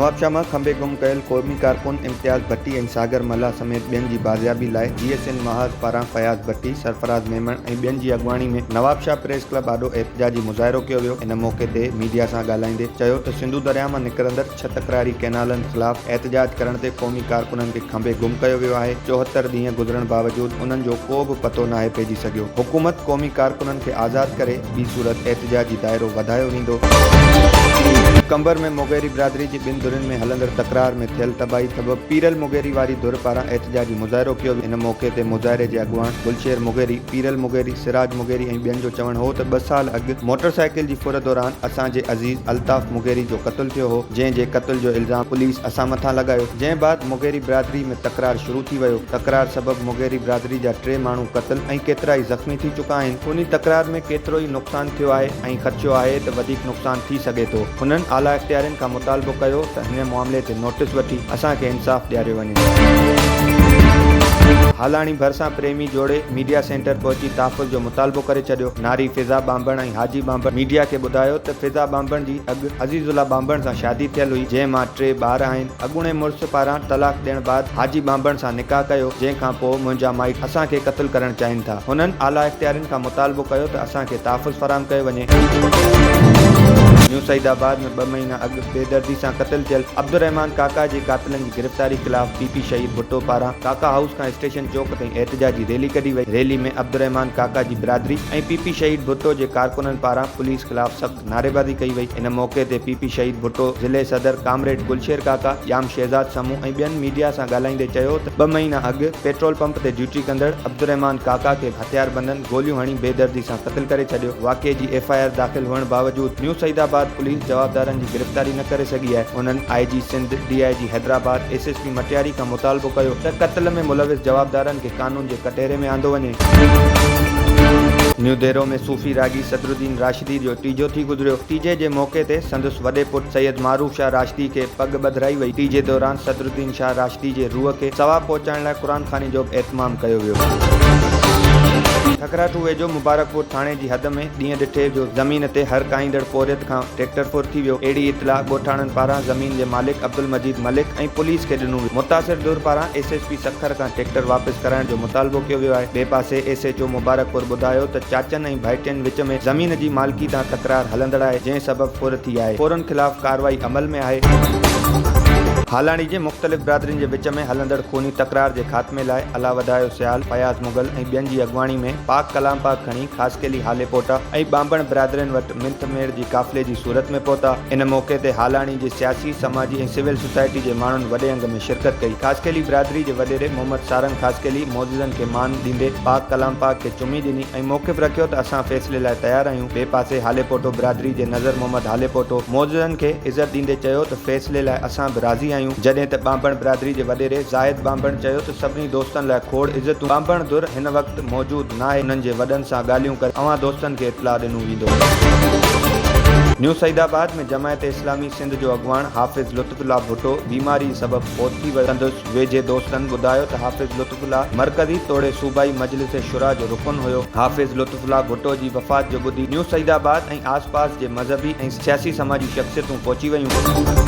نوابشاهه مان کنڀي گم ڪيل قومي ڪارڪن امتياز ڀٽي ۽ ساگر ملاح سميت ٻين جي بازيابي لاء جي ايس اين محاذ پاران فياض ڀٽي، سرفراز ميمڻ ۽ ٻين جي اڳواڻي ۾ نوابشاهه پريس ڪلب آڏو احتجاجي مظاهرو ڪيو ويو. ان موقعي تي ميڊيا سان ڳالهائيندي چيو ته سنڌو درياء مان نڪرندڙ ڇهه تڪراري ڪئنالن خلاف احتجاج ڪرڻ تي قومي ڪارڪنن کي کنڀي گم ڪيو ويو آهي، 74 ڏينهن گذرڻ باوجود انهن جو ڪو به پتو ناهي پئجي سگهيو، حڪومت قومي ڪارڪنن کي آزاد ڪري، ٻي صورت احتجاجي دائرو وڌايو ويندو. قمبر ۾ مغيري برادري جي ٻن ڌرين ۾ هلندڙ تڪرار ۾ ٿيل تباهي سبب پيرل مغيري واري ڌر پاران احتجاجي مظاهرو ڪيو ويو، ان موقعي تي مظاهري جي اڳواڻ گلشير مغيري، پيرل مغيري، سراج مغيري ۽ ٻين جو چوڻ هو ته ٻه سال اڳ موٽر سائيڪل جي ڦر دوران اسان جي عزيز الطاف مغيري جو قتل ٿيو هو جنهن جي قتل جو الزام پوليس اسان مٿان لڳايو جنهن بعد مغيري برادري ۾ تڪرار شروع ٿي ويو تڪرار سبب مغيري برادري جا ٽي ماڻهو قتل ۽ ڪيترائي زخمي ٿي چڪا آهن خوني تڪرار ۾ ڪيترو ئي نقصان ٿيو آهي ۽ خدشو آهي ته وڌيڪ نقصان ٿي سگهي ٿو هنن اعليٰ اختيارين کان مطالبو ڪيو ته هن معاملي تي نوٽيس وٺي اسان کي انصاف ڏياريو وڃي. هالاڻي ڀرسان پريمي جوڙي ميڊيا سينٽر پهچي تحفظ جو مطالبو ڪري ڇڏيو، ناري فضا ٻانڀڻ ۽ حاجي ٻانڀڻ ميڊيا کي ٻڌايو ته فضا ٻانڀڻ جي اڳ عزيز الله ٻانڀڻ سان شادي ٿيل هئي جنهن مان ٽي ٻار آهن، اڳوڻي مڙس پاران طلاق ڏيڻ بعد حاجي ٻانڀڻ سان نڪاح ڪيو جنهن کان پوء منهنجا مائٽ اسان کي قتل ڪرڻ چاهين ٿا، هنن اعليٰ اختيارين کان مطالبو ڪيو ته اسان کي تحفظ فراهم ڪيو وڃي. نيو سعيد آباد ۾ ٻه مهينا اڳ بيدردي سان قتل ٿيل عبدالرحمان ڪاڪا جي قاتلن جي گرفتاري خلاف پي پي شهيد ڀٽو پاران ڪاڪا هائوس کان اسٽيشن چوڪ تائين احتجاجي ريلي ڪڍي وئي، ريلي ۾ عبدالرحمان ڪاڪا جي برادري ۽ پي پي شهيد ڀٽو جي ڪارڪنن پاران پوليس خلاف سخت نعريبازي ڪئي وئي، ان موقعي تي پي پي شهيد ڀٽو ضلعي صدر ڪامريڊ گلشير ڪاڪا، ڄام شهزاد سمون ۽ ٻين ميڊيا سان ڳالهائيندي چيو ته ٻه مهينا اڳ پيٽرول پمپ تي ڊيوٽي ڪندڙ عبدالرحمان ڪاڪا کي هٿياربندن گوليون هڻي بيدردي سان قتل ڪري ڇڏيو، واقعي جي ايف I R داخل هئڻ باوجود نيو سعيد آباد پوليس جوابدارن جي گرفتاري نه ڪري سگهي آهي، انهن I G Sindh, D I G Hyderabad, S S P Matiari کان مطالبو ڪيو ته قتل ۾ ملوث جوابدارن کي قانون جي ڪٽهري ۾ آندو وڃي. نيو ديرو ۾ صوفي راڳي صدرالدين راشدي جو ٽيجو ٿي گذريو، ٽيجي جي موقعي تي سندس وڏي پٽ سيد معروف شاهه راشدي کي پڳ ٻڌرائي وئي، ٽيجي دوران صدرالدين شاهه راشدي جي روح کي ثواب پهچائڻ لاء قرآن خواني جو به اهتمام ڪيو ويو. ٺڪراٺو ويجهو مبارڪپور ٿاڻي جي حد ۾ ڏينهن ڏٺي جو زمين تي هر ڪاهيندڙ پورهيت کان ٽريڪٽر ڦر ٿي ويو. اهڙي اطلاع ڳوٺاڻن پاران زمين جي مالڪ عبدالمجيد ملڪ ۽ پوليس کي ڏنو ويو. متاثر ڌر پاران ايس ايس پي سکر کان ٽريڪٽر واپس ڪرائڻ جو مطالبو ڪيو ويو آهي. ٻئي پاسي ايس ايڇ او مبارڪپور ٻڌايو ته چاچن ۽ ڀائٽين وچ ۾ زمين جي مالڪي تان تڪرار هلندڙ آهي جنهن سبب ڦر ٿي آهي. ڦورن خلاف ڪارروائي عمل ۾ آهي. هالاڻي جي مختلف برادرين جي وچ ۾ هلندڙ خوني تڪرار جي خاتمي لاء الله وڌايو سيال، فياض مغل ۽ ٻين جي اڳواڻي ۾ پاڪ ڪلام پاڪ کڻي خاصخيلي هاليپوٽا ۽ ٻانڀڻ برادرين وٽ منٿ ميڙ جي قافلي جي صورت ۾ پهتا. ان موقعي تي هالاڻي جي سياسي، سماجي ۽ سول سوسائٽي جي ماڻهن وڏي انگ ۾ شرڪت ڪئي. خاصخيلي برادري جي وڏيري محمد سارنگ خاصخيلي معززن کي مان ڏيندي پاڪ ڪلام پاڪ کي چمي ڏني ۽ موقف رکيو ته اسان فيصلي لاء تيار آهيون. ٻئي پاسي هاليپوٽو برادري جي نظر محمد هاليپوٽو معززن کي عزت ڏيندي چيو ته فيصلي لاء اسان به راضي آهيون، جڏهن ته ٻانڀڻ برادري جي وڏيري زاهد ٻانڀڻ چيو ته سڀني دوستن لاء کوڙ عزتون، ٻانڀڻ ڌر هن وقت موجود ناهي، انهن جي وڏن سان ڳالهيون ڪري اوهان دوستن کي اطلاع ڏنو ويندو. نيو سعيد آباد ۾ جماعت اسلامي سنڌ جو اڳواڻ حافظ لطف الله ڀٽو بيماري سبب فوت ٿي ويو، سندس ويجهي دوستن ٻڌايو ته حافظ لطف الله مرڪزي توڙي صوبائي مجلس شوريٰ جو رڪن هيو، حافظ لطف الله ڀٽو جي وفات جو ٻڌي نيو سعيد آباد ۽ آس پاس جي مذهبي ۽ سياسي سماجي شخصيتون پهچي ويون.